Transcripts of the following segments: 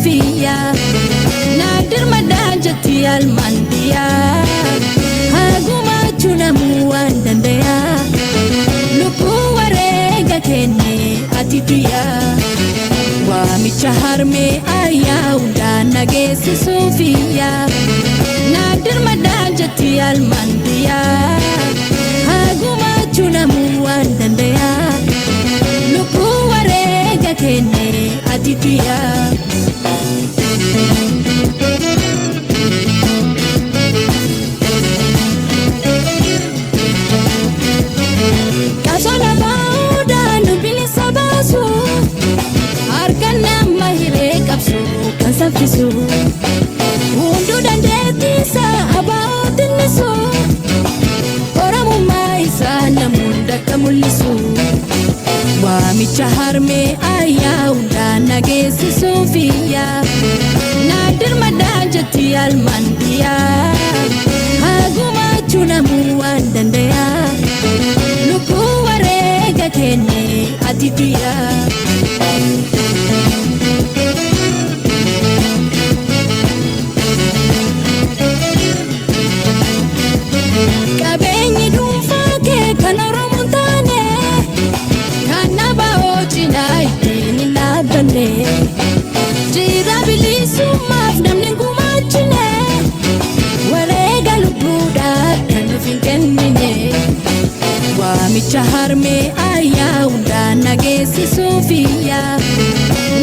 nageessisuufiyyaa. Naadirmadhaan jetti almaandiyaa. Hagumaachuu namuu waan dandayaa. Lubbuu wareega kenne ati biyyaa. Waamicha harmee ayyaa hundaan nageessisuufiyyaa. Naadirmadhaan jetti almaandiyaa. Hagumaachuu namuu waan dandayaa. Lubbuu wareega kenne ati biyyaa. Qabsoon abaa'uudhaan nu bilisa baasu. Harka nama hiree qabsu kan saffisu. Hunduu dandeettiisa abaa'oo xinnisu. Oromummaa isaa namoonni akka mul'isu. Waamicha harmee ayyaa hundaan nageessisuufiyyaa. Naadirmadhaan jetti almaandiyaa. Hagumaachuu namuu waan dandayaa. Lubbuu wareega kenne ati biyyaa. Qabeenyi dhuunfaa kee kan Oromoon taane kan abaa'oo cinaa ittiin hin dhaabbanne. Jira bilisummaaf namni hin gumaachine wareega lubbuudhaa kan nuuf hin kennine. Waamicha harmee ayyaa hundaan nageessisuufiyyaa.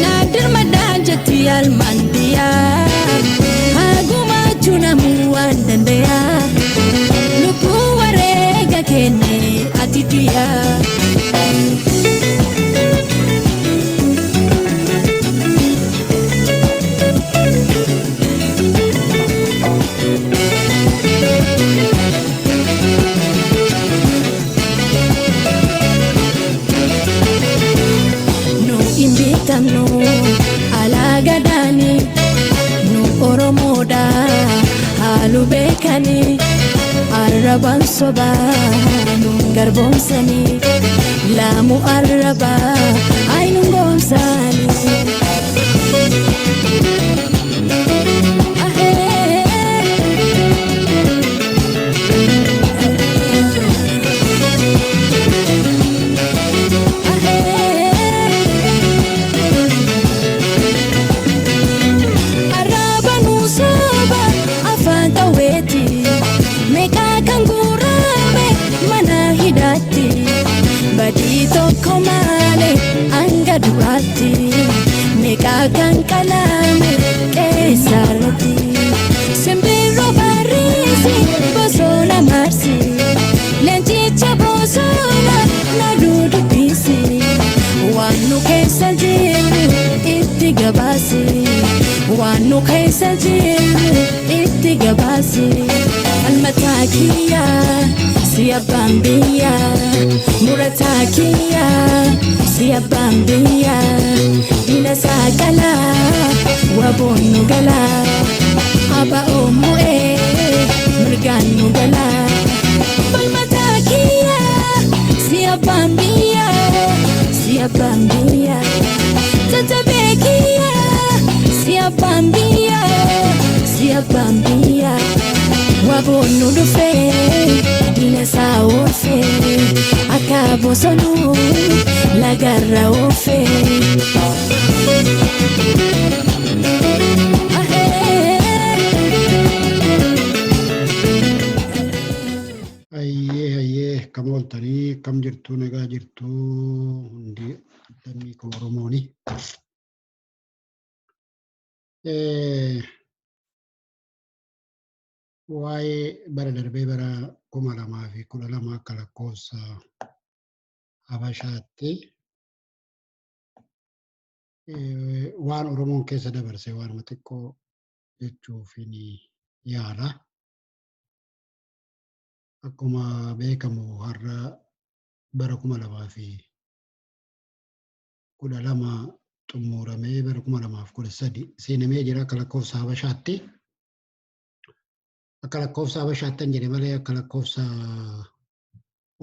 Naadirmadhaan jetti almaandiyaa. Hagumaachuu namuu waan dandayaa. Lubbuu wareega kenne ati biyyaa. Nu hin bitamnu alaa gadaani nu Oromoodha haalu beekani arrabaan sobaa nu garboomsani laamu arrabaa ay nu goomsani. Arraba nu saba afaan qawweeti meeqaa kan guurame mana hidhaatti badii tokko malee hanga du'aatti meeqaa kan qalame qeessarratti simbirroo barriisi bosona marsi leencicha bosona na dudubbisi waan nu keessa jiru itti gabaasi waan nu keessa jiru itti gabaasi. Falmataa kiyyaa si abbaan biyyaa murataa kiyyaa si abbaan biyyaa diina saaqalaa waboon nu galaa abaa'oo mu'ee mirgaan nu galaa. Falmataa kiyyaa si abbaan biyyaa si abbaan biyyaa jajjabee kiyyaa si abbaan biyyaa si abbaan biyyaa waboon nu dhufee diina isaa oofee akka bosonuu lagarra oofee. Hayyee hayyee akkam ooltanii akkam jirtuu nagaa jirtuu hundi lammii koo Oromooni. Waa'ee bara darbee bara 2012 akka lakkoofsa Habashaatti waan Oromoon keessa dabarse waanuma xiqqoo jechuufin yaala. Akkuma beekamu har'a bara 2012 xumuramee bara 2013 seenamee jira akka lakkoofsa Habashaatti. Akka lakkoofsa Habashaatti hin jedhe malee akka lakkoofsa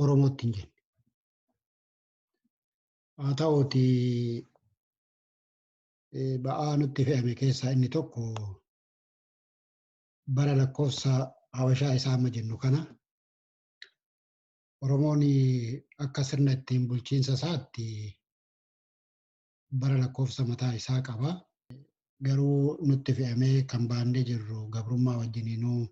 Oromootti hin jenne. Haa ta'uuti Ba'aa nutti fe'ame keessaa inni tokko bara lakkoofsa Habashaa isaa amma jennu kana. Oromoon akka sirna ittiin bulchiinsa isaatti bara lakkoofsa mataa isaa qaba. Garuu nutti fe'amee kan baannee jirru gabrummaa wajjiniinuu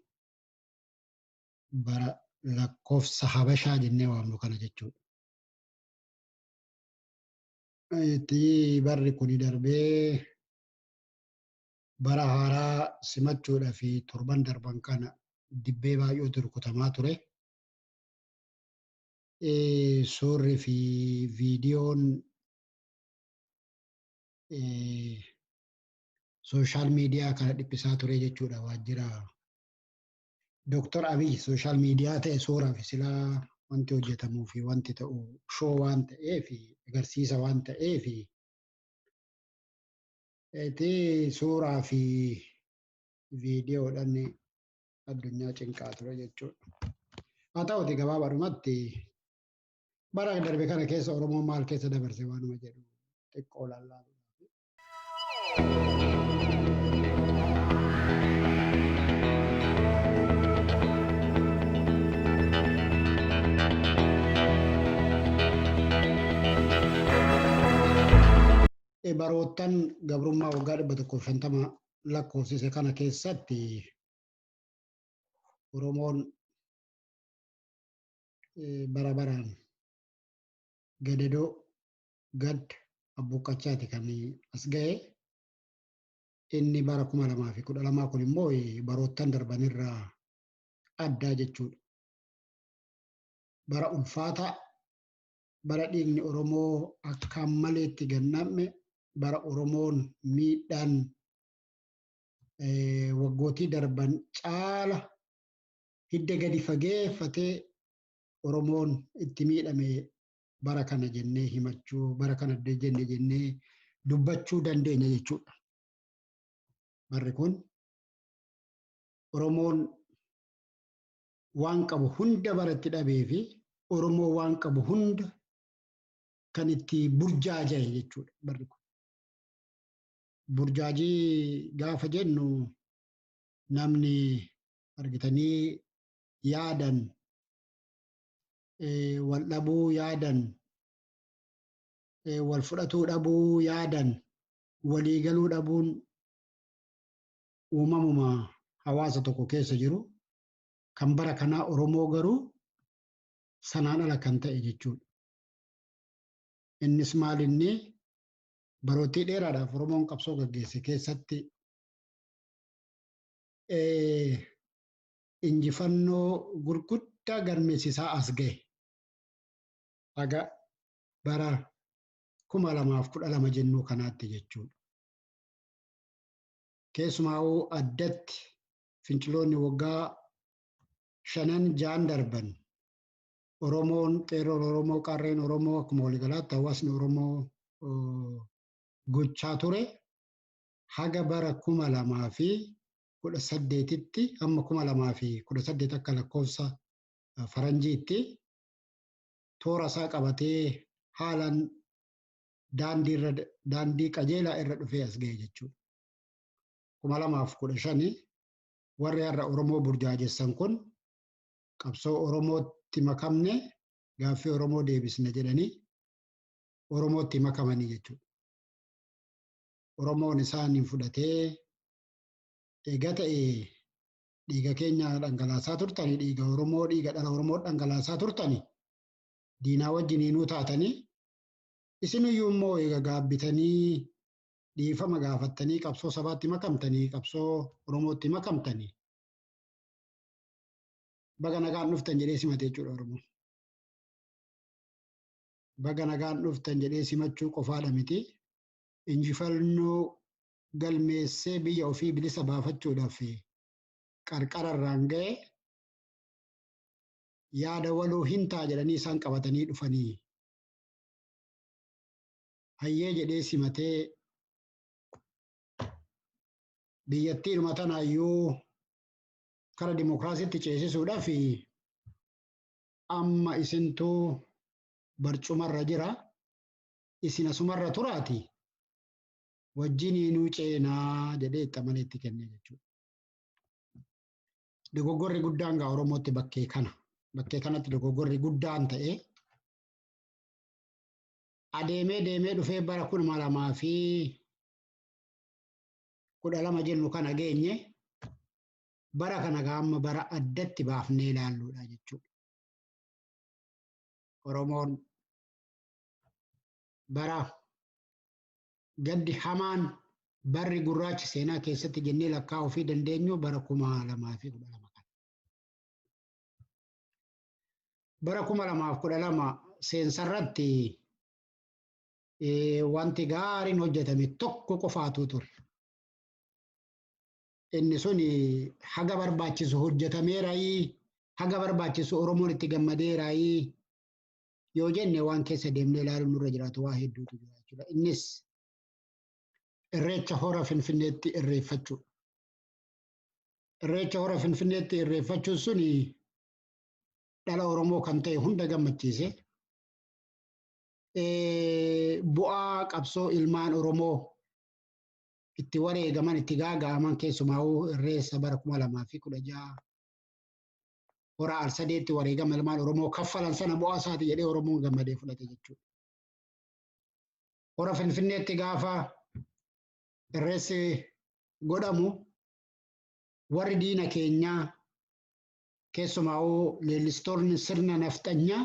bara lakkoofsa Habashaa jennee waamnu kana jechuudha. Itti barri kuni darbee bara haaraa simachuudhaa fi torban darban kana dibbee baay'eetu rukutamaa ture. Suurri fi viidiyoon sooshaal miidiyaa kana dhiphisaa ture jechuudha waajjira Dooktar Abiy sooshaal miidiyaa ta'e suuraa fi silaa wanti hojjetamuu fi wanti ta'u shoo waan ta'eef agarsiisa waan ta'eef itti suuraa fi viidiyoodhaan addunyaa cinqaa ture jechuudha. Haa ta'uti gabaabaadhumatti bara darbe kana keessa Oromoon maal keessa dabarse waanuma jedhu xiqqoo lallaalu. Baroottan gabrummaa waggaa 150 lakkoofsise kana keessatti Oromoon bara baraan gadadoo gad abbuqqachaati kan as ga'e. Inni bara 2012 kun immoo baroottan darbanirraa addaa jechuudha. Bara ulfaataa, bara dhiigni Oromoo akkaan maleetti ganname, bara Oromoon miidhaan waggootii darban caala hidda gadi fageeffatee Oromoon itti miidhame bara kana jennee himachuu, bara kana jennee dubbachuu dandeenya jechuudha. Barri kun Oromoon waan qabu hunda bara itti dhabee fi Oromoo waan qabu hunda kan itti burjaaja'e jechuudha barri kun. Burjaajii gaafa jennu namni argitanii yaadan wal dhabuu yaadan wal fudhatuu dhabuu yaadan walii galuu dhabuun uumamuma hawaasa tokko keessa jiru kan bara kanaa Oromoo garuu sanaan ala kan ta'e jechuudha. Innis maal inni baroottii dheeraadhaaf Oromoon qabsoo gaggeesse keessatti injifannoo gurguddaa galmeessisaa as ga'e. Haga bara 2012 jennuu kanaatti jechuudha. Keessumaa addatti finciloonni waggaa 5-6 darban Oromoon, qeerroon Oromoo, qarreen Oromoo akkuma waliigalaatti hawaasni Oromoo gochaa ture haga bara 2018tti hamma 2018 akka lakkoofsa faranjiitti toora isaa qabatee haalaan daandii qajeelaa irra dhufee as ga'e jechuudha. 2015 warri har'a Oromoo burjaajessan kun qabsoo Oromootti makamne gaaffii Oromoo deebisne jedhanii Oromootti makamanii jechuudha. Oromoon isaaniin fudhatee eega ta'e dhiiga keenya dhangalaasaa turtanii dhiiga Oromoo dhiiga dhala Oromoo dhangalaasaa turtanii diinaa wajjiniinuu taatanii isiniyyuu immoo eega gaabbitanii dhiifama gaafattanii qabsoo sabaatti makamtanii qabsoo Oromootti makamtanii baga nagaan dhuftan jedhee simate jechuudha Oromoo. Baga nagaan dhuftan jedhee simachuu qofaadha miti. Injifannoo galmeessee biyya ofii bilisa baafachuudhaaf qarqararraan ga'e yaada waloo hin ta'a jedhanii isaan qabatanii dhufanii. Hayyee jedhee simatee biyyattiidhuma tanaayyuu kara dimokiraasiitti ceesisuudhaaf amma isintuu barcumarra jira. Isin asumarra turaati. Wajjiniinuu ceenaa jedhee itti amanee itti kennee jechuudha. Dogoggorri guddaan gaa Oromootti bakkee kana. Bakkee kanatti dogoggorri guddaan ta'ee adeemee deemee dhufee bara 2012 jennu kana geenye bara kana gaama bara addatti baafnee ilaalluudha jechuudha. Oromoon bara gaddi hamaan barri gurraachi seenaa keessatti jennee lakkaa'uu fi dandeenyu bara 2012 kana. Bara 2012 seensarratti wanti gaariin hojjetame tokko qofaatu ture. Inni sun haga barbaachisu hojjetameeraayi, haga barbaachisu Oromoon itti gammadeeraayi yoo jenne waan keessa deemnee ilaaluun nurra jiraatu waa hedduutu jira jechuudha. Innis Irreecha hora Finfinneetti irreeffachuudha. Irreecha hora Finfinneetti irreeffachuun sun dhala Oromoo kan ta'e hunda gammachiise. Bu'aa qabsoo ilmaan Oromoo itti wareegaman itti gaaga'aman keessumaa irreessa bara 2016 hora Arsadeetti wareegama ilmaan Oromoo kaffalan sana bu'aa isaati jedhee Oromoon gammadee fudhate jechuudha. Hora Finfinneetti gaafa irreessi godhamu warri diina keenyaa keessumaa leellistoonni sirna nafxanyaa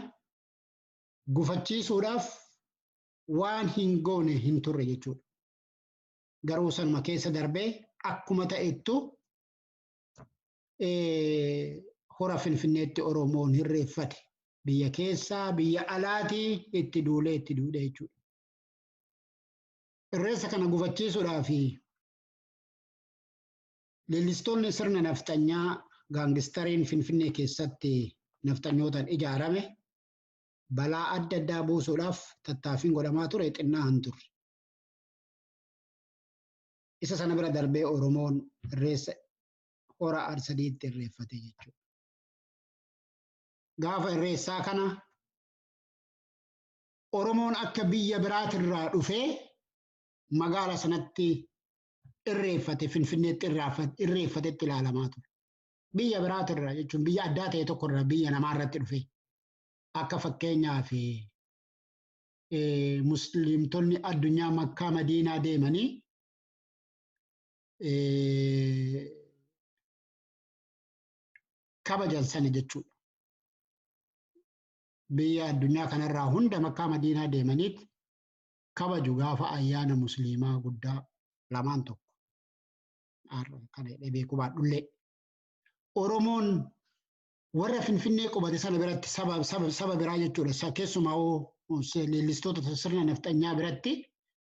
gufachiisuudhaaf waan hin goone hin turre jechuudha. Garuu sanuma keessa darbee akkuma ta'ettu hora Finfinneetti Oromoon hirreeffate. Biyya keessaa biyya alaatii itti duulee itti duudhe jechuudha. Irreessa kana gufachiisuudhaaf leellistoonni sirna nafxanyaa gaangistariin Finfinnee keessatti nafxanyootaan ijaarame balaa adda addaa buusuudhaaf tattaaffiin godhamaa ture xinnaa hin turre. Isa sana bira darbee Oromoon irreessa hora Arsadiitti irreeffate jechuudha. Gaafa irreessaa kana Oromoon akka biyya biraatirraa dhufee magaala sanatti irreeffate Finfinneetti irreeffatetti ilaalamaa ture. Biyya biraatirraa jechuun biyya addaa ta'e tokkorraa biyya namaarratti dhufee akka fakkeenyaaf musliimtonni addunyaa Makkaa Madiinaa deemanii kabajan sana jechuudha. Biyya addunyaa kanarraa hunda Makkaa Madiinaa deemaniit kabaju gaafa ayyaana musliimaa guddaa lamaan tokko. Kana jedhee beekuu baadhullee. Oromoon warra Finfinnee qubate sana biratti saba biraa jechuudha. Keessumaa leellistoota sirna nafxanyaa biratti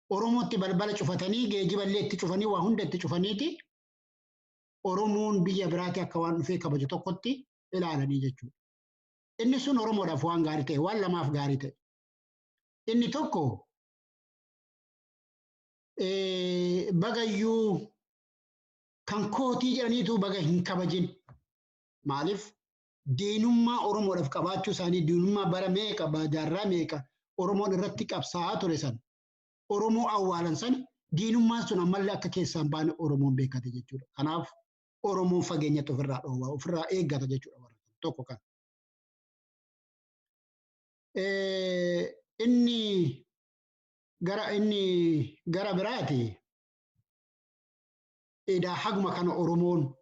Oromootti balbala cufatanii geejiballee itti cufanii waa hunda itti cufaniiti Oromoon biyya biraatti akka waan dhufee kabaju tokkotti ilaalanii jechuudha. Inni sun Oromoodhaaf waan gaarii ta'e, waan lamaaf gaarii ta'e. Inni tokko bagayyuu kan kootii jedhaniitu baga hin kabajin. Maaliif diinummaa Oromoodhaaf qabaachuu isaanii diinummaa bara meeqa jaarraa meeqa Oromoon irratti qabsaa'aa ture sana Oromoo awwaalan sana diinummaan sun ammallee akka keessaan baane Oromoon beekate jechuudha. Kanaaf Oromoon fageenyatti ofirraa dhoowwaa ofirraa eeggata jechuudha warra tokko kan. Inni gara biraati edaa haguma kana Oromoon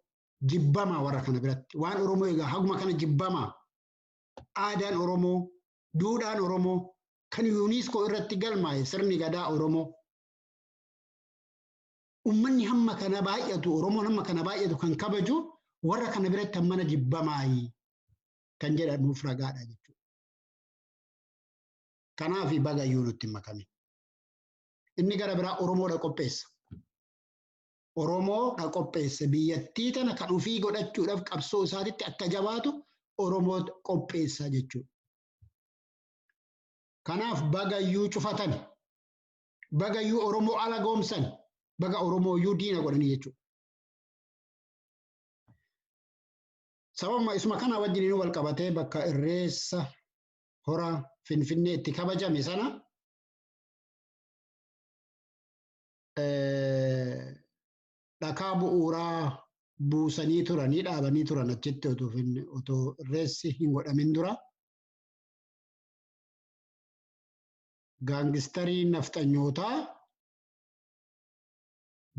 jibbamaa warra kana biratti waan Oromoo egaa haguma kana jibbamaa aadaan Oromoo duudhaan Oromoo kan UNESCO irratti galmaa'e sirni gadaa Oromoo ummanni hamma kana baay'atu Oromoon hamma kana baay'atu kan kabaju warra kana biratti hammana jibbamaayi kan jedhamuuf ragaadha jechuudha. Kanaaf bagayyuu nutti makame. Inni gara biraa Oromoodha qopheessa. Oromoodha qopheessa biyyattii tana kan ofii godhachuudhaaf qabsoo isaatitti akka jabaatu Oromoo qopheessa jechuudha. Kanaaf bagayyuu cufatan, bagayyuu Oromoo ala goomsan, baga Oromooyyuu diina godhanii jechuudha. Sababuma isuma kana wajjin wal qabatee bakka irreessa hora Finfinnee itti kabajame sana Dhakaa bu'uuraa buusanii turanii dhaabanii turan achitti otoo irreessi hin godhamin dura. Gaangistarii nafxanyootaa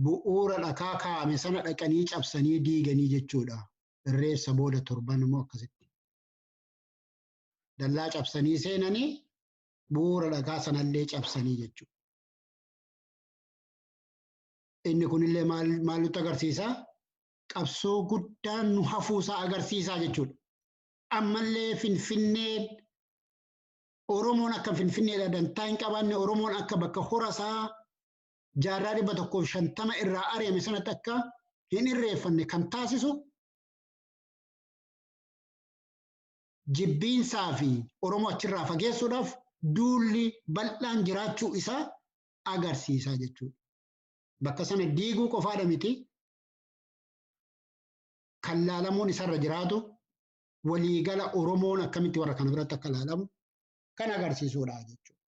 bu'uura dhakaa kaa'ame sana dhaqanii cabsanii diiganii jechuudha. Irreessa booda torban immoo akkasitti. Dallaa cabsanii seenanii bu'uura dhakaa sanallee cabsanii jechuudha. Inni kunillee maal nutti agarsiisa? Qabsoo guddaan nu hafuusaa agarsiisaa jechuudha. Ammallee Finfinnee Oromoon akka Finfinneedha dantaa hin qabaanne Oromoon akka bakka horasaa jaarraa 150 irraa ari'ame sanatti akka hin irreeffanne kan taasisu jibbiinsaa fi Oromoo achirraa fageessuudhaaf duulli bal'aan jiraachuu isaa agarsiisaa jechuudha. Bakka sana diiguu qofaadha miti kan laalamuun isarra jiraatu waliigala Oromoon akkamitti warra kana biratti akka laalamu kan agarsiisuudha jechuudha.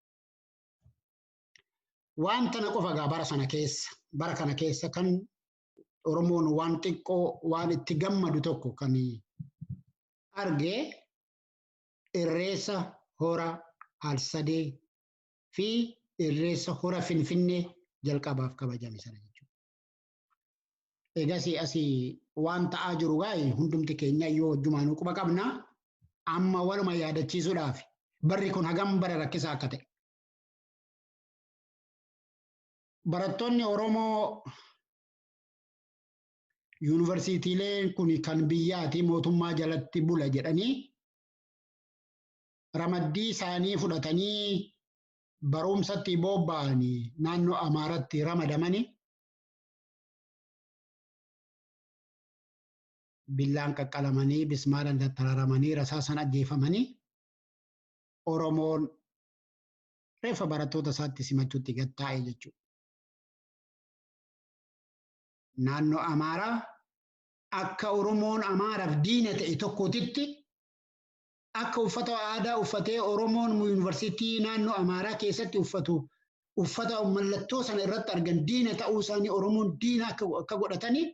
Waan tana qofa gaa bara sana keessa bara kana keessa kan Oromoon waan xiqqoo waan itti gammadu tokko kan argee irreessa hora Alsadee fi irreessa hora Finfinnee jalqabaaf kabajame sana jechuudha. Egas asii waan ta'aa jiru gaa'e hundumti keenya iyyuu hojjumaanuu quba qabna amma waluma yaadachiisuudhaaf barri kun hagam bara rakkisaa akka ta'e. Barattoonni Oromoo yuunivarsiitiileen kun kan biyyaati mootummaa jalatti bula jedhanii ramaddii isaanii fudhatanii barumsatti bobba'anii naannoo Amaaratti ramadamanii billaan qaqqalamanii bismaaraan tattararamanii rasaasaan ajjeefamanii Oromoon reeffa barattoota isaatti simachuutti gad taa'e jechuudha. Naannoo Amaaraa akka Oromoon Amaaraaf diina ta'e tokkootitti akka uffata aadaa uffatee Oromoon yuunivarsiitii naannoo Amaaraa keessatti uffatu uffata mallattoo sana irratti argan diina ta'uu isaanii Oromoon diina akka godhatanii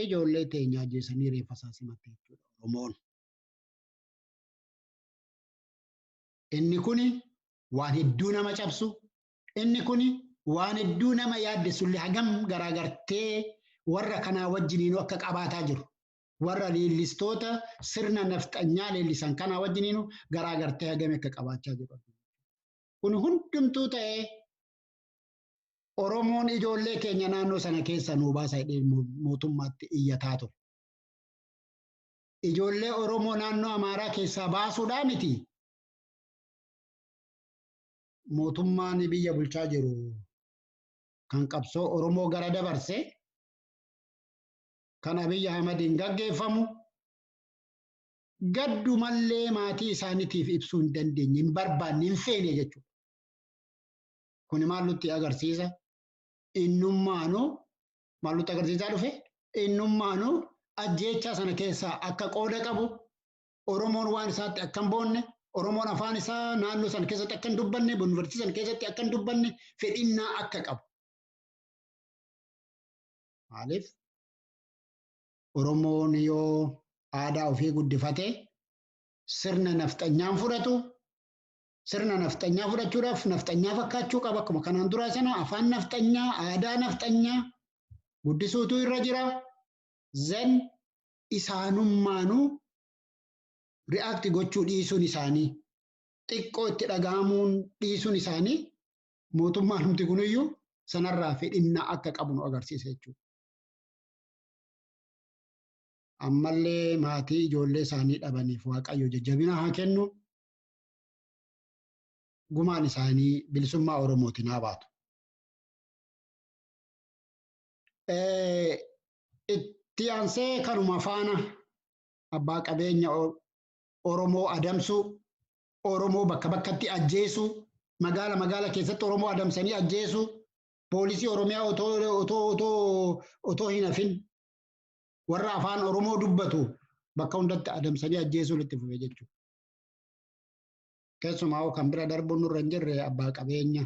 ijoollee teenya ajjeesanii reeffa isaa simatte jechuudha Oromoon. Inni kuni waan hedduu nama cabsu, inni kuni waan hedduu nama yaaddessullee hagam garaagartee warra kanaa wajjiniinuu akka qabaataa jiru. Warra leellistoota sirna nafxanyaa leellisan kanaa wajjiniinuu garaagartee hagam akka qabaachaa jiru. Kun hundumtuu ta'ee Oromoon ijoollee keenya naannoo sana keessa nuu baasa jedhee mootummaatti iyyataa ture. Ijoollee Oromoo naannoo Amaaraa keessaa baasuudhaa miti. Mootummaan biyya bulchaa jiru kan qabsoo Oromoo gara dabarse kan Abiy Ahmediin gaggeeffamu gaddumallee maatii isaaniitiif ibsuu hin dandeenye, hin barbaanne, hin feene jechuudha. Kuni maal nutti agarsiisa? Innummaanuu maal nutti agarsiisaa dhufe? Innummaanuu ajjeechaa sana keessaa akka qooda qabu, Oromoon waan isaatti akka hin boonne, Oromoon afaan isaa naannoo sana keessatti akka hin dubbanne, yuunivarsiitii sana keessatti akka hin dubbanne fedhinnaa akka qabu. Maaliif? Oromoon yoo aadaa ofii guddifate sirna nafxanyaan fudhatu, sirna nafxanyaa fudhachuudhaaf nafxanyaa fakkaachuu qaba. Akkuma kanaan duraa sana afaan nafxanyaa, aadaa nafxanyaa guddisuutu irra jira. Zen isaanummaanuu react gochuu dhiisuun isaanii, xiqqoo itti dhaga'amuun dhiisuun isaanii mootummaan humti kuniyyuu sanarraa fedhinnaa akka qabu nu agarsiisa jechuudha. Ammallee maatii ijoollee isaanii dhabaniif Waaqayyo jajjabina haa kennu. Gumaan isaanii bilisummaa Oromootiin haa baatu. Itti aansee kanuma faana abbaa qabeenya Oromoo adamsuu, Oromoo bakka bakkatti ajjeesuu, magaala magaala keessatti Oromoo adamsanii ajjeesuu, poolisii Oromiyaa otoo hin hafin warra afaan Oromoo dubbatu bakka hundatti adamsanii ajjeesuun itti fufe jechuudha. Keessumaa kan bira darbuun nurra hin jirre abbaa qabeenya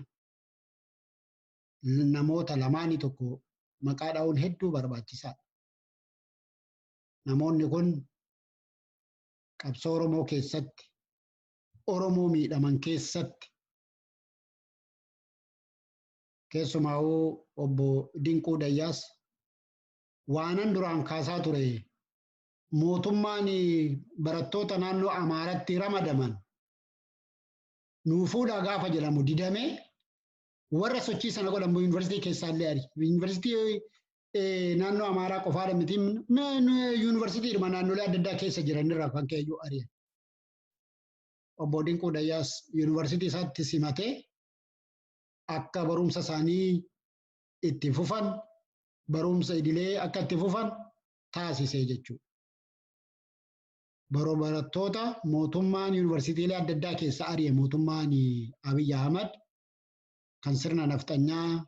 Namoota lamaanii tokko maqaa dha'uun hedduu barbaachisaadha. Namoonni kun qabsoo Oromoo keessatti, Oromoo miidhaman keessatti, keessumaa'uu obbo Dinquu Dayyaas waanan duraan kaasaa ture mootummaan barattoota naannoo Amaaratti ramadaman nuu fuudhaa gaafa jedhamu didamee warra sochii sana godhan yuunivarsiitii keessaallee ari. Yuunivarsiitii naannoo Amaaraa qofaadha miti, yuunivarsiitiidhuma naannolee adda addaa keessa jiranirraa kan ka'e ari'an. Obbo Dinquu Dayyaas yuunivarsiitii isaatti simatee akka barumsa isaanii itti fufan, barumsa idilee akka itti fufan taasisee jechuudha. Baroo barattoota mootummaan yuunivarsiitiilee adda addaa keessa ari'e mootummaan Abiy Ahmad kan sirna nafxanyaa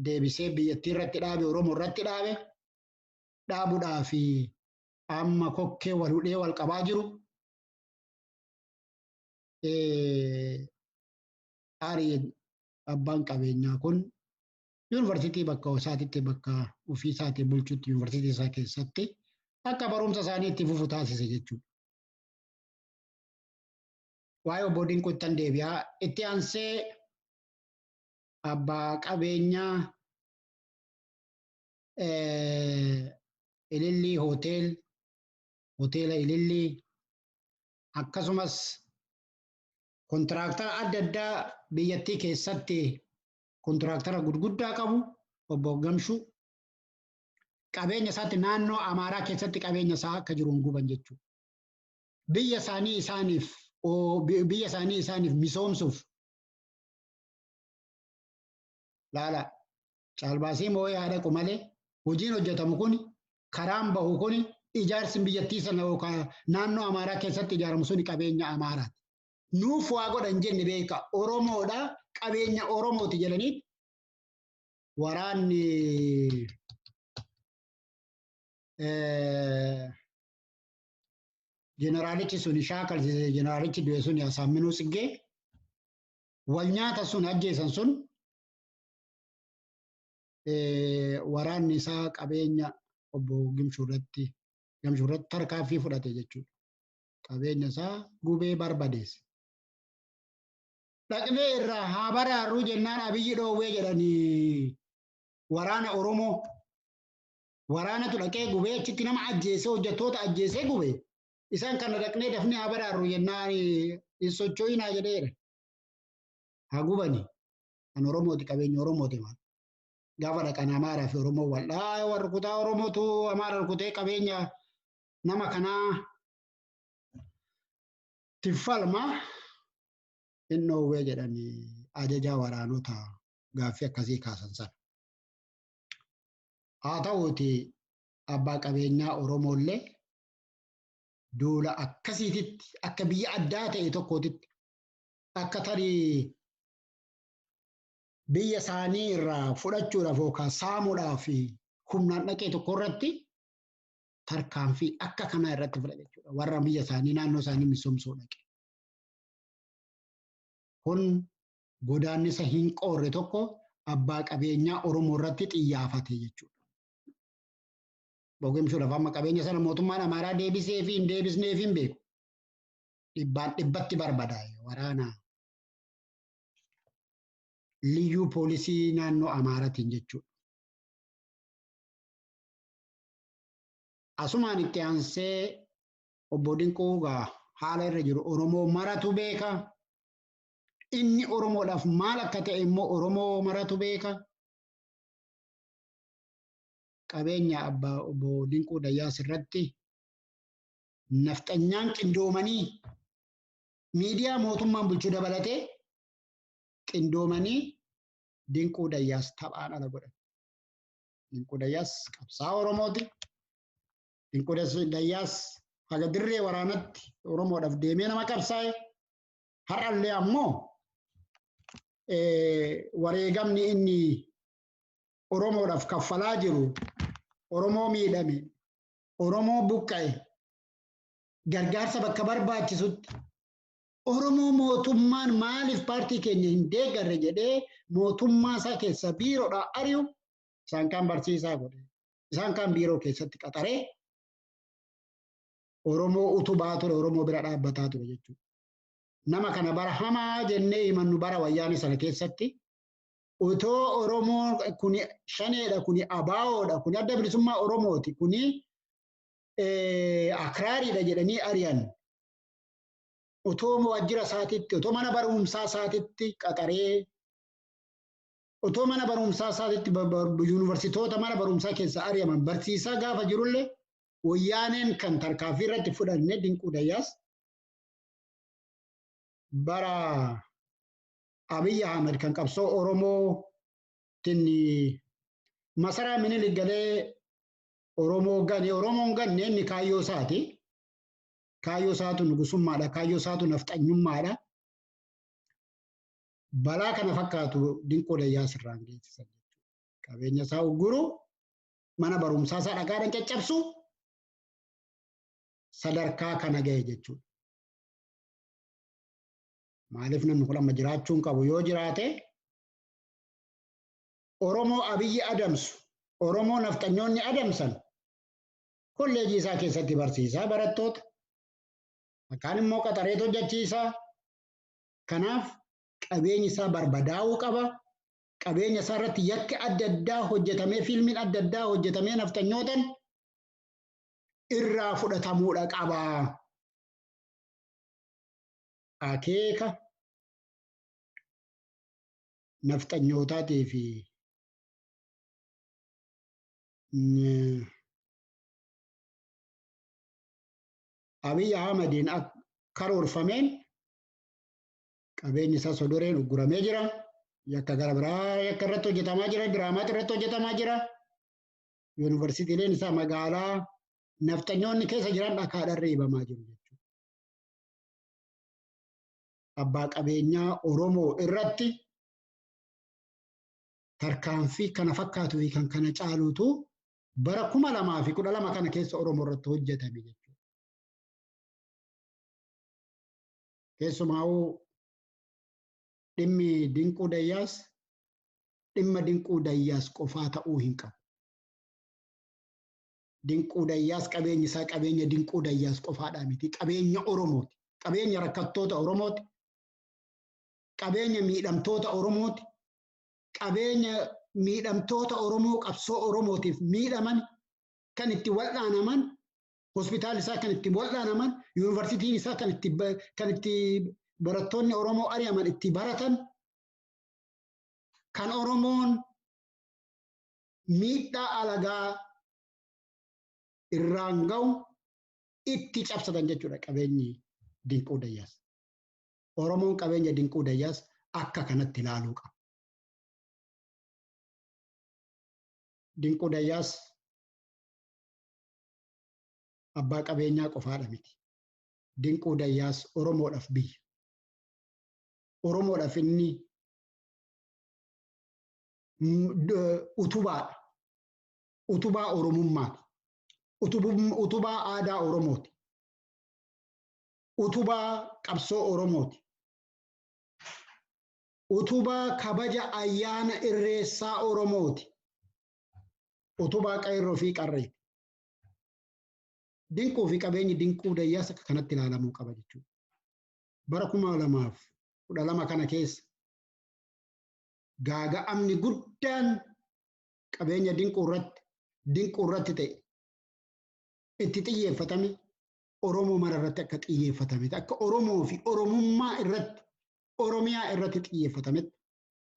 deebisee biyyattii irratti dhaabe, Oromoo irratti dhaabe, dhaabuudhaa fi amma kokkee wal hudhee wal qabaa jiru. Ari'e abbaan qabeenyaa kun yuunivarsiitii bakka isaatitti, bakka ofii isaatii bulchutti, yuunivarsiitii isaa keessatti akka barumsa isaanii itti fufu taasise jechuudha. Waa'ee obbo Dinquu ittan deebi'aa. Itti aansee abbaa qabeenyaa Ilillii Hotel, hoteela Ilillii, akkasumas kontiraaktara adda addaa biyyattii keessatti kontiraaktara gurguddaa qabu obbo Gamshuu qabeenya isaatti naannoo Amaaraa keessatti qabeenya isaa akka jiru hin guban jechuudha. Biyya isaanii isaaniif biyya isaanii isaaniif misoomsuuf laala caalbaasii moo'ee haa dhaqu malee hojiin hojjetamu kun, karaan bahu kun, ijaarsi biyyattii sana yookaan naannoo Amaaraa keessatti ijaaramu suni qabeenya Amaaraati. Nuuf waa godhan jenne beeka, Oromoodha, qabeenya Oromooti jedhanii waraanni jeneraalichi sun shaakalsiise, jeneraalichi du'e sun Asaamminuu Tsiggee wal nyaata sun ajjeesan sun waraanni isaa qabeenya obbo Gimshuu irratti tarkaanfii fudhate jechuudha. Qabeenya isaa gubee barbadeesse. Dhaqnee irraa haa baraarruu jennaan Abiyyi dhoowwee jedhanii waraana Oromoo waraanatu dhaqee gubee achitti nama ajjeesee, hojjettoota ajjeesee gubee, isaan kana dhaqnee dafnee haa baraarru jennaan hin socho'inaa jedheera. Haa gubani. Kan Oromooti, qabeenya Oromooti maal. Gaafa dhaqan Amaaraa fi Oromoo wal dhaa, warri kutaa Oromootu Amaara rukutee qabeenya nama kanaa tiffalma hin dhoowwee jedhanii ajajaa waraanota gaaffii akkasii kaasan sana. Haa ta'uuti abbaa qabeenyaa Oromoollee duula akkasiititti akka biyya addaa ta'e tokkootitti akka tarii biyya isaanii irraa fudhachuudhaaf yookaan saamuudhaaf humnaan dhaqee tokko irratti tarkaanfii akka kanaa irratti fudhate jechuudha. Warra biyya isaanii naannoo isaanii misoomsuu dhaqe. Kun godaannisa hin qoorre tokko abbaa qabeenyaa Oromoo irratti xiyyaafate jechuudha. Boqomsuudhaaf amma qabeenya sana mootummaan Amaaraa deebisee fi hin deebisnee fi hin beeku. Dhibbaan dhibbatti barbadaa'e waraana liyyuu poolisii naannoo Amaaraatiin jechuudha. Asumaan itti aansee obbo Dinquu haala irra jiru Oromoo maratu beeka. Inni Oromoodhaaf maal akka ta'e immoo Oromoo maratu beeka. Qabeenya abbaa obbo Dinquu Dayyaas irratti nafxanyaan qindoomanii miidiyaa mootummaan bulchuu dabalatee qindoomanii Dinquu Dayyaas taphaan ala godhan. Dinquu Dayyaas qabsaa'aa Oromooti. Dinquu Dayyaas haga dirree waraanatti Oromoodhaaf deemee nama qabsaa'e. Har'allee ammoo wareegamni inni Oromoodhaaf kaffalaa jiru, Oromoo miidhame, Oromoo buqqa'e, gargaarsa bakka barbaachisutti Oromoo mootummaan maaliif paartii keenya hin deeggarre jedhee mootummaa isaa keessa biiroodhaa ari'u isaan kaan barsiisaa godhe. Isaan kaan biiroo keessatti qaxaree Oromoo utubaa ture, Oromoo bira dhaabbataa ture jechuudha. Nama kana bara hamaa jennee himannu bara wayyaanee sana keessatti otoo Oromoo kuni shaneedha, kuni abaawoodha, kuni adda bilisummaa Oromooti, kuni akraariidha jedhanii ari'an. Otoo waajjira isaatitti, otoo mana barumsaa isaatitti qaxaree, otoo mana barumsaa isaatitti yuunivarsiitoota mana barumsaa keessa ari'aman barsiisaa gaafa jirullee wayyaaneen kan tarkaanfii irratti fudhanne Dinquu Dayyaas bara Abiy Ahmed kan qabsoo Oromootiin masaraa Minilik galee Oromoo gane, Oromoon ganne inni kaayyoo isaati. Kaayyoo isaatu nugusummaadha, kaayyoo isaatu nafxanyummaadha. Balaa kana fakkaatu Dinquu Dayyaas irraan geessisan jechuudha. Qabeenya isaa ugguru, mana barumsaa isaa dhagaadhaan caccabsu, sadarkaa kana gahe jechuudha. Maaliif namni kun amma jiraachuu hin qabu yoo jiraate Oromoo Abiyyi adamsu, Oromoo nafxanyoonni adamsan kolleejii isaa keessatti barsiisaa barattoota, akkaan immoo qaxareet hojjechiisaa. Kanaaf qabeenyi isaa barbadaa'uu qaba. Qabeenya isaa irratti yakki adda addaa hojjetamee, fiilmiin adda addaa hojjetamee nafxanyootan irraa fudhatamuudha qaba. Akeeka nafxanyootaatii fi Abiy Ahmediin karoorfameen qabeenyi isaa sodoreen ugguramee jira. Yakka gara biraa yakka irratti hojjetamaa jira. Diraamaatu irratti hojjetamaa jira. Yuunivarsiitiileen isaa magaalaa nafxanyoonni keessa jiran dhakaadhaan reebamaa jiru jechuudha. Abbaa qabeenyaa Oromoo irratti tarkaanfii kana fakkaatuu fi kan kana caaluutu bara 2012 kana keessa Oromoo irratti hojjetame jechuudha. Keessumaa'uu dhimmi Dinquu Dayyaas dhimma Dinquu Dayyaas qofaa ta'uu hin qabu. Dinquu Dayyaas qabeenyi isaa qabeenya Dinquu Dayyaas qofaadhaa miti. Qabeenya Oromooti. Qabeenya rakkattoota Oromooti. Qabeenya miidhamtoota Oromooti. Qabeenya miidhamtoota Oromoo qabsoo Oromootiif miidhaman kan itti wal'aanaman, hospitaalli isaa kan itti wal'aanaman, yuunivarsiitiin isaa kan itti barattoonni Oromoo ari'aman itti baratan, kan Oromoon miidhaa alagaa irraan ga'u itti cabsatan jechuudha qabeenyi Dinquu Dayyaas. Oromoon qabeenya Dinquu Dayyaas akka kanatti ilaaluu qaba. Dinquu Dayyaas abbaa qabeenyaa qofaadha miti. Dinquu Dayyaas Oromoodhaaf biyya. Oromoodhaaf inni utubaadha. Utubaa Oromummaati. Utubaa aadaa Oromooti. Utubaa qabsoo Oromooti. Utubaa kabaja ayyaana irreessaa Oromooti. Utubaa qeerroo fi qarreeti. Dinquu fi qabeenyi Dinquu Dayyaas akka kanatti ilaalamuu qaba jechuudha. Bara 2012 kana keessa gaaga'amni guddaan qabeenya Dinquu irratti ta'e itti xiyyeeffatame Oromoo mara irratti akka xiyyeeffatame, akka Oromoo fi Oromummaa irratti, Oromiyaa irratti xiyyeeffatametti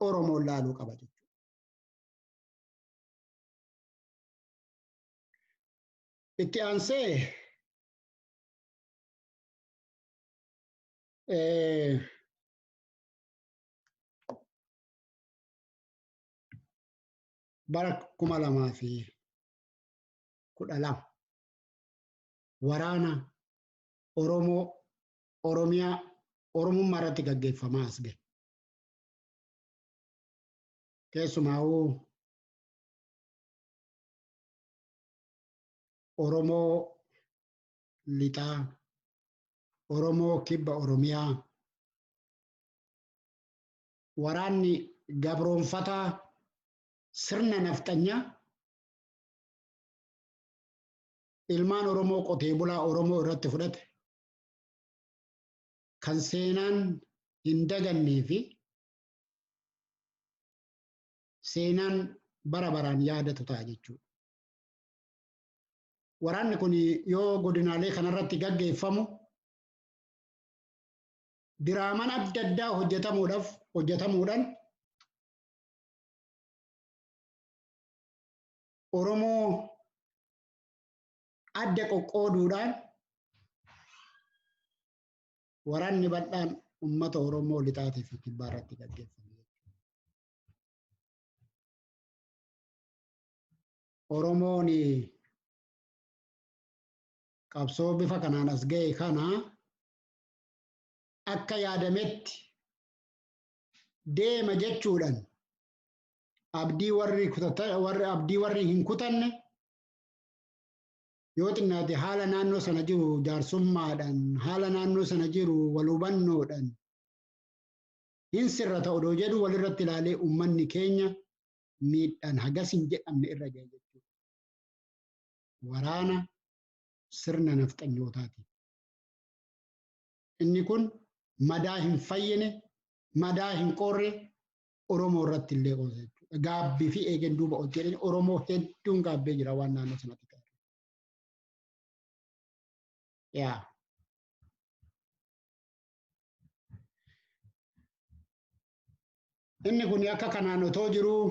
Oromoon laaluu qaba jechuudha. Itti aansee bara 2012 waraana Oromoo Oromiyaa Oromummaa irratti gaggeeffamaa as gahe. Keessumaa'uu Oromoo lixaa, Oromoo kibba Oromiyaa, Waraanni gabroonfataa sirna nafxanyaa ilmaan Oromoo qotee bulaa Oromoo irratti fudhate kan seenaan hin dagannee fi seenaan bara baraan yaadatu ta'a jechuudha. Waraanni kun yoo godinaalee kanarratti gaggeeffamu diraamaan adda addaa hojjetamuudhaan Oromoo adda qoqqooduudhaan waraanni bal'aan uummata Oromoo lixaatii fi kibbaa irratti gaggeeffame. Oromoon qabsoo bifa kanaan as ga'e kana akka yaadametti deema jechuudhaan abdii warri hin kutanne yoo xinnaate haala naannoo sana jiru jaarsummaadhaan haala naannoo sana jiru wal hubannoodhaan hin sirrata odoo jedhu walirratti ilaalee uummanni keenya miidhaan hagas hin jedhamne irra ga'e jechuudha. Waraana sirna nafxanyootaati. Inni kun madaa hin fayyine, madaa hin qorre Oromoo irratti illee qoosa jechuudha. Gaabbii fi eegen duuba ol jedhanii Oromoo hedduun gaabbee jira waan naannoo sanatti ta'e. Yaa. Inni kun akka kanaan otoo jiruu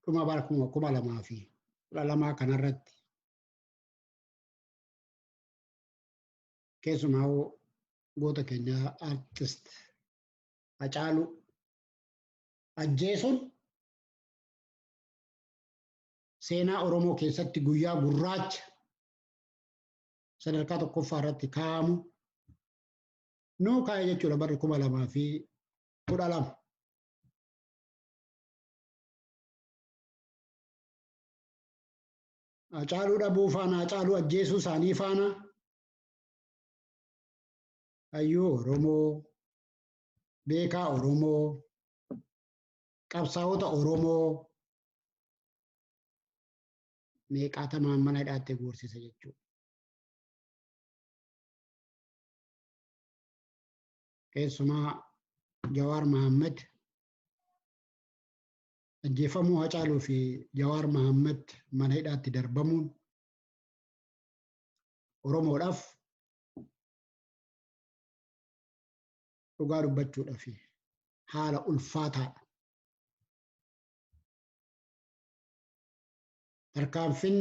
dhuma bara 2012 kanarratti keessumaa goota keenya artist Hacaaluu ajjeesuun seenaa Oromoo keessatti guyyaa gurraacha sadarkaa tokkoffaa irratti kaa'amu nuu kaa'e jechuudha barri 2012. Hacaaluu dhabuu faana, Hacaaluu ajjeesuu isaanii faana hayyuu Oromoo, beekaa Oromoo, qabsaa'ota Oromoo meeqaatamaan mana hidhaatti guursise jechuudha. Keessumaa Jawaar Mohaammed ajjeefamuu Hacaaluu fi Jawaar Mohaammed mana hidhaatti darbamuun Oromoodhaaf dhugaa dubbachuudhaaf haala ulfaataadha. Tarkaanfiin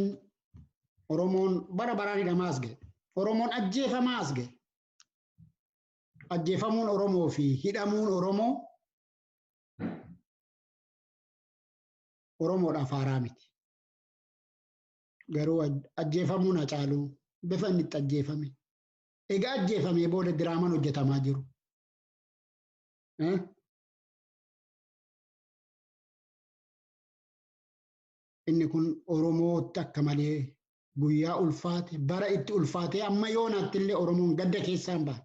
Oromoon bara baraan hidhamaa as ga'e. Oromoon ajjeefamaa as ga'e. Ajjeefamuun Oromoo fi hidhamuun Oromoo Oromoodhaaf haaraa miti. Garuu ajjeefamuun Hacaaluu bifa inni itti ajjeefame. Egaa ajjeefamee booda diraamaan hojjetamaa jiru. Inni kun Oromootti akka malee guyyaa ulfaate, bara itti ulfaate amma yoonaatti illee Oromoon gadda keessaa hin baane.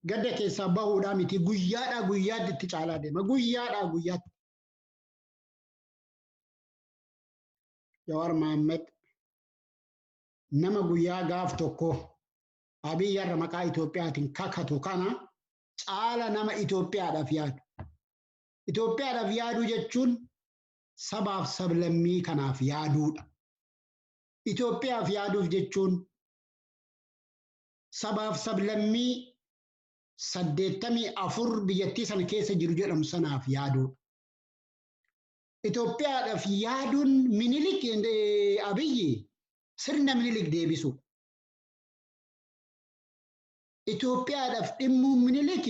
Gadda keessaa bahuudhaa miti guyyaadhaa guyyaatti itti caalaa deema. Guyyaadhaa guyyaatti. Jawaar Mohaammed nama guyyaa gaaf tokko Abiyyi har'a maqaa Itoophiyaatiin kakatu kana caala nama Itoophiyaadhaaf yaadu. Itoophiyaadhaaf yaaduu jechuun sabaaf sablammii kanaaf yaaduudha. Itoophiyaaf yaaduuf jechuun sabaaf sablammii 84 biyyattii sana keessa jiru jedhamu sanaaf yaaduudha. Itoophiyaadhaaf yaaduun Minilik Abiyyi sirna Minilik deebisuudha. Itoophiyaadhaaf dhimmuun Minilik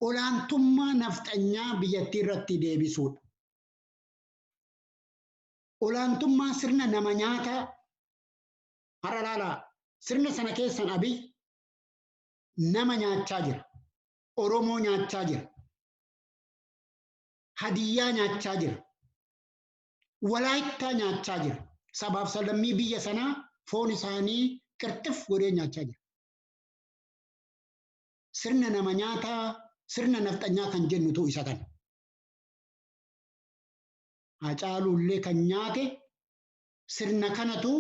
olaantummaa nafxanyaa biyyattii irratti deebisuudha. Olaantummaa sirna nama nyaataa har'a ilaalaa sirna sana keessan Abiyyi nama nyaachaa jira. Oromoo nyaachaa jira. Hadiyyaa nyaachaa jira. Walaayittaa nyaachaa jira. Sabaaf sablammii biyya sanaa foon isaanii qirxif godhee nyaachaa jira. Sirna nama nyaataa, sirna nafxanyaa kan jennutu isa kana. Hacaaluullee kan nyaate sirna kanatu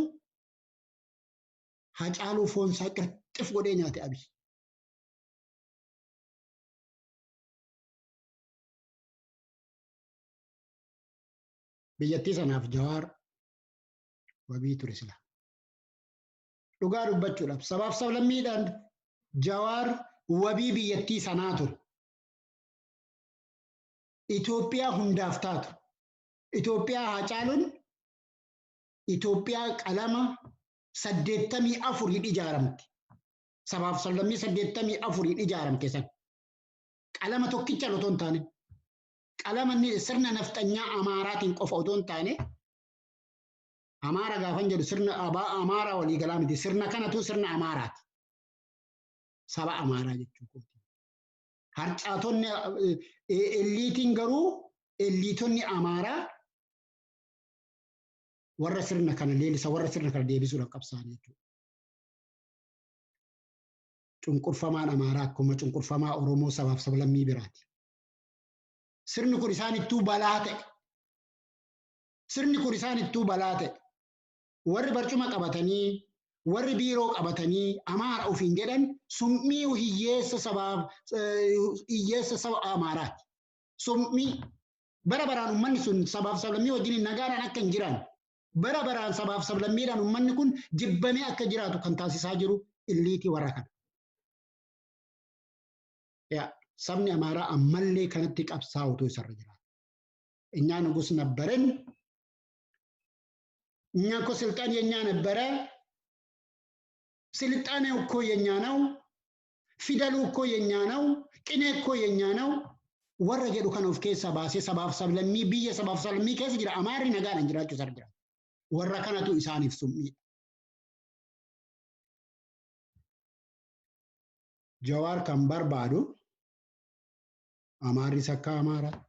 Hacaaluu foonsaa qirxif godhee nyaate Abiy. Biyyattii sanaaf Jawaar wabii ture sila. Dhugaa dubbachuudhaaf sabaaf sablammiidhaan Jawaar wabii biyyattii sanaa ture. Itoophiyaa hundaaf taatu. Itoophiyaa Hacaaluun Itoophiyaa qalama 84 ijaaramte. Sabaaf sablammii 84 ijaaramte san. Qalama tokkicha otoo hin taane. Qalama sirna nafxanyaa Amaaraatiin qofa otoo hin taane. Amaara gaafan jedhu sirna Amaaraa waliigalaa miti. Sirna kanatu sirna Amaaraati. Saba Amaaraa jechuudha. Harcaatonni elliitiin garuu elliitonni Amaaraa warra sirna kana leellisa warra sirna kana deebisuudhaaf qabsaa'an jechuudha. Cunqurfamaan Amaaraa akkuma cunqurfamaa Oromoo sabaaf sablammii biraati. Sirni kun isaanittuu balaa ta'e. Sirni kun isaanittuu balaa ta'e. Warri barcuma qabatanii, warri biiroo qabatanii Amaara ofiin jedhan summii hiyyeessa sabaaf hiyyeessa saba Amaaraati. Summii bara baraan uummanni sun sabaaf sablammii wajjin nagaadhaan akka hin jiraanne bara baraan sabaaf sablammiidhaan uummanni kun jibbamee akka jiraatu kan taasisaa jiru illiitii warra kana. Sabni Amaaraa ammallee kanatti qabsaa'utu isarra jiraata. እኛ ንጉስ ነበርን። እኛ እኮ ስልጣን የኛ ነበረ። ስልጣኔው እኮ የኛ ነው። ፊደሉ እኮ የኛ ነው። ቅኔ እኮ የኛ ነው። warra jedhu kan of keessa baasee sabaaf sablammii biyya sabaaf sablammii keessa jira Amaarri nagaadhaan jiraachuu isarra jiraata. Warra kanatu isaaniif summiidha. Jawaar kan barbaadu Amaarris akka Amaaraatti,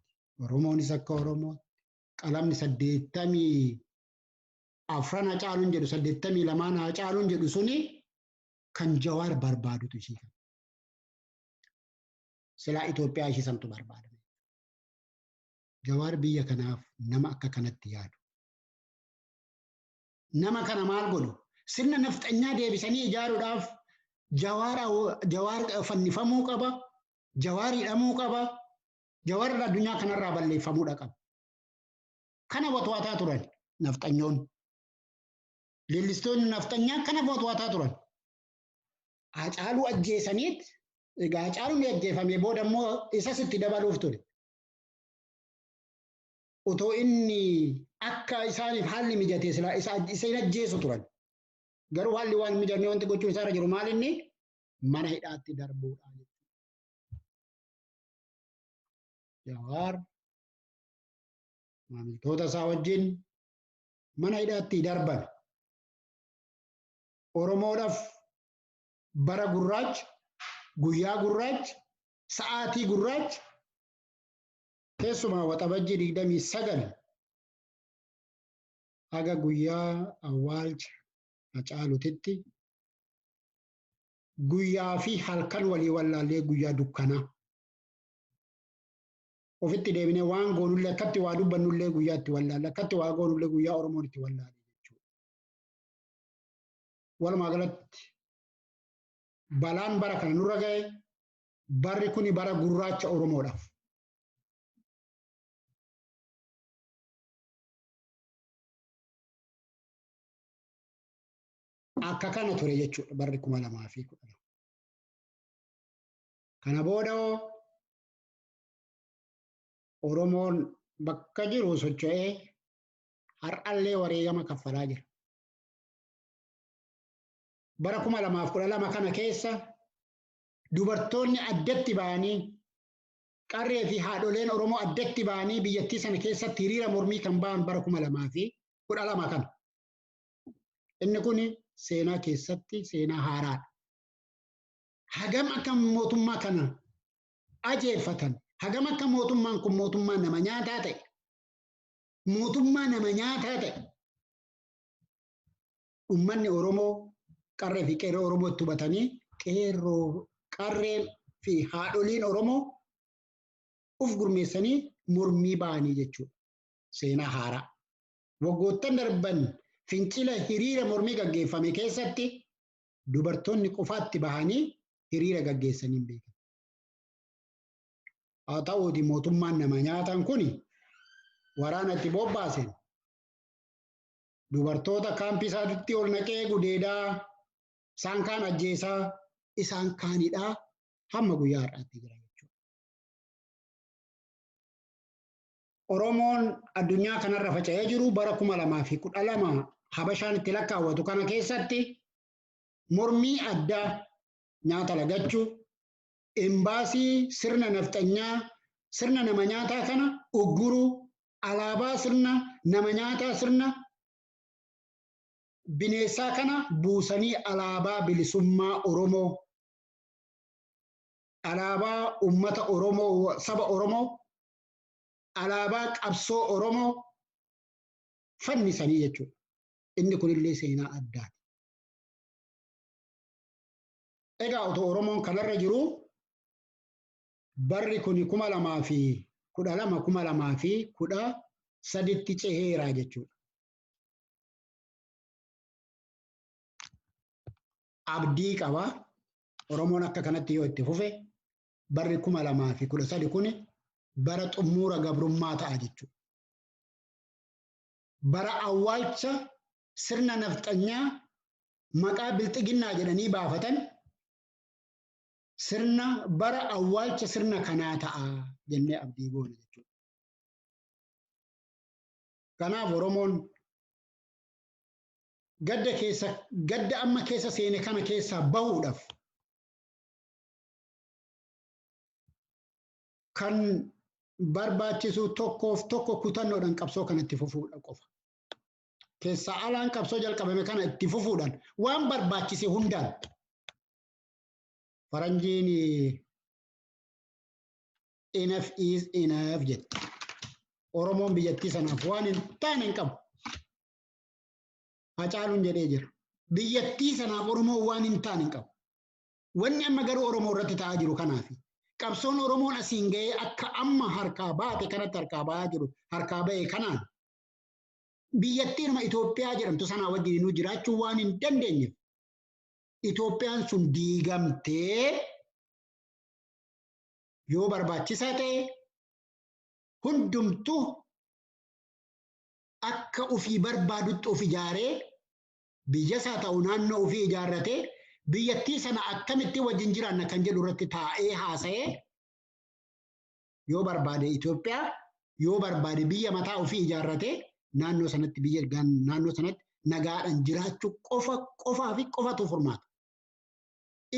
Oromoonis akka Oromootti, qalamni 84 Hacaaluun jedhu 82 Hacaaluun jedhu suni kan Jawaar barbaadutu ishii kana. Silaa Itoophiyaa ishii santu barbaadame. Jawaar biyya kanaaf nama akka kanatti yaadu. Nama kana maal godhu? Sirna nafxanyaa deebisanii ijaaruudhaaf Jawaar fannifamuu qaba. Jawaar hidhamuu qaba. Jawaar addunyaa kanarraa balleeffamuudha qaba. Kana watwaataa turan nafxanyoon. Leellistoonni nafxanyaa kana watwaataa turan. Hacaaluu ajjeesaniit egaa Hacaaluun ajjeefamee booda immoo isas itti dabaluuf ture. Otoo inni akka isaaniif haalli mijatee silaa isa hin ajjeesu turan. Garuu haalli waan mijanne wanti gochuun isaarra jiru maal inni mana hidhaatti darbuudha. Jawaar maamiltoota isaa wajjin mana hidhaatti darban. Oromoodhaaf bara gurraacha, guyyaa gurraacha, sa'aatii gurraacha keessumaa waxabajjii 29 haga guyyaa awwaalcha Hacaaluutitti guyyaa fi halkan walii wallaallee guyyaa dukkanaa. Ofitti deebinee waan goonullee akkatti waa dubbannullee guyyaa itti wallaalle akkatti waa goonullee guyyaa Oromoon itti wallaalle jechuudha. Walumaa galatti balaan bara kana nurra ga'e barri kuni bara gurraacha Oromoodhaaf. Akka kana ture jechuudha barri 2012. Kana booda Oromoon bakka jiru socho'ee har'allee wareegama kaffalaa jira. Bara 2012 kana keessa dubartoonni addatti ba'anii qarree fi haadholeen Oromoo addatti ba'anii biyyattii sana keessatti hiriira mormii kan ba'an bara 2012 kana. Inni kun seenaa keessatti seenaa haaraadha. Hagam akka mootummaa kana ajeeffatan, hagam akka mootummaan kun mootummaa nama nyaataa ta'e, mootummaa nama nyaataa ta'e, Uummanni Oromoo qarree fi qeerroo Oromoo itti hubatanii qeerroo qarree fi haadholiin Oromoo uf gurmeessanii mormii ba'anii jechuudha. Seenaa haaraa. Waggoottan darban fincila hiriira mormii gaggeeffame keessatti dubartoonni qofaatti bahanii hiriira gaggeessanii hin beekan. Haa ta'uuti mootummaan nama nyaatan kuni waraana itti bobbaaseen dubartoota kaampii isaatti ol naqee gudeedaa isaan kaan ajjeesaa isaan kaanidhaa hamma guyyaa har'aatti jira jechuudha. Oromoon addunyaa kanarra faca'ee jiru bara 2012 Habashaan itti lakkaawwatu kana keessatti mormii addaa nyaata lagachuu, embaasii sirna nafxanyaa, sirna nama nyaataa kana ugguruu, alaabaa sirna nama nyaataa sirna bineensaa kana buusanii alaabaa bilisummaa Oromoo, alaabaa uummata Oromoo, saba Oromoo, alaabaa qabsoo Oromoo fannisanii jechuudha. Inni kunillee seenaa addaati. Egaa otoo Oromoon kanarra jiru barri kuni 2012 2013tti ceheeraa jechuudha. Abdii qaba. Oromoon akka kanatti yoo itti fufe barri 2013 kuni bara xumura gabrummaa ta'a jechuudha. Bara awwaalcha sirna nafxanyaa maqaa bilxiginnaa jedhanii baafatan sirna bara awwaalcha sirna kanaa ta'a jennee abdii goona jechuudha. Kanaaf Oromoon gadda amma keessa seene kana keessaa bahuudhaaf kan barbaachisu tokkoof tokko kutannoodhaan qabsoo kana itti fufuudha qofa. Keessaa alaan qabsoo jalqabame kana itti fufuudhaan waan barbaachise hundaan faranjiin enough is enough jetti. Oromoon biyyattii sanaaf waan hin taane hin qabu. Hacaaluun jedhee jira. Biyyattii sanaaf Oromoon waan hin taane hin qabu. Wanni amma garuu Oromoo irratti ta'aa jiru kanaafi. Qabsoon Oromoon asiin ga'ee akka amma harkaa baate kanatti harkaa ba'aa jiru harkaa ba'e kanaan biyyattiin Itoophiyaa jedhamtu sanaa wajjin nu jiraachuu waan hin dandeenyeef Itoophiyaan sun diigamtee yoo barbaachisaa ta'e hundumtuu akka ofii barbaadutti of ijaaree biyya isaa ta'u naannoo ofii ijaarratee biyyattii sana akkamitti wajjin jiraanna kan jedhu irratti taa'ee haasa'ee yoo barbaade Itoophiyaa yoo barbaade biyya mataa ofii ijaarratee naannoo sanatti biyya naannoo sanatti nagaadhaan jiraachuu qofa qofaa fi qofatu furmaata.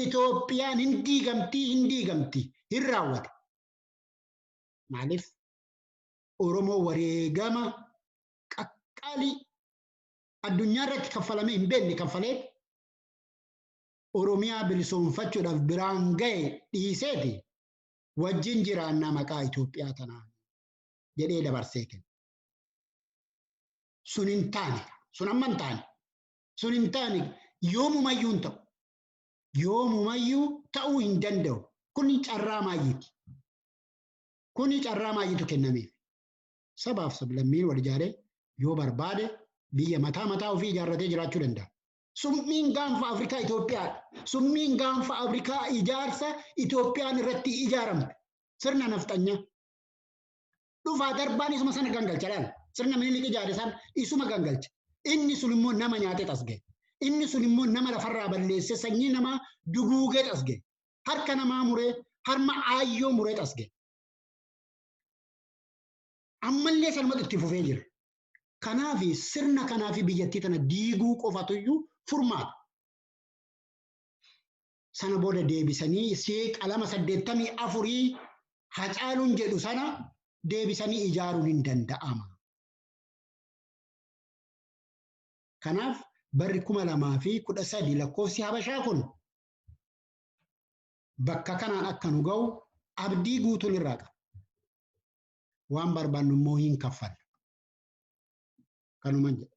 Itoophiyaan hin diigamti hin raawwata. Maaliif Oromoo wareegama qaqqaalii addunyaa irratti kaffalamee hin beekne kaffalee Oromiyaa bilisoomfachuudhaaf biraan ga'e dhiiseeti wajjin jiraannaa maqaa Itoophiyaa tanaa jedhee dabarsee kenne. Sun hin taane, sun amma hin taane, sun hin taane yoomumayyuu hin ta'u. Yoomumayyuu ta'uu hin danda'u. Kuni carraa maayyiiti. Kuni carraa maayyiitu kennameef. Sabaaf sablammiin wal ijaaree yoo barbaade biyya mataa mataa ofii ijaarratee jiraachuu danda'a. Summiin gaanfa Afrikaa Itoophiyaadha. Summiin gaanfa Afrikaa ijaarsa Itoophiyaan irratti ijaaramte. Sirna nafxanyaa. Dhufaa darbaan isuma sana gangalcha laala. Sirna Minilik ijaare sana isuma gangalcha. Inni sun immoo nama nyaatee tasga'e. Inni sun immoo nama lafarraa balleessee sanyii namaa duguugee tasga'e. Harka namaa muree, harma aayyoo muree tasga'e. Ammallee sanumatti itti fufee jira. Kanaaf sirna kanaaf biyyattii tana diiguu qofatuyyuu furmaata. Sana booda deebisanii ishee qalama 84 Hacaaluun jedhu sana deebisanii ijaaruun hin danda'ama. Kanaaf barri 2013 lakkoofsi Habashaa kun bakka kanaan akka nu ga'u abdii guutuun irraa qaba. Waan barbaannu immoo hin kaffalla. Kanuman jedha.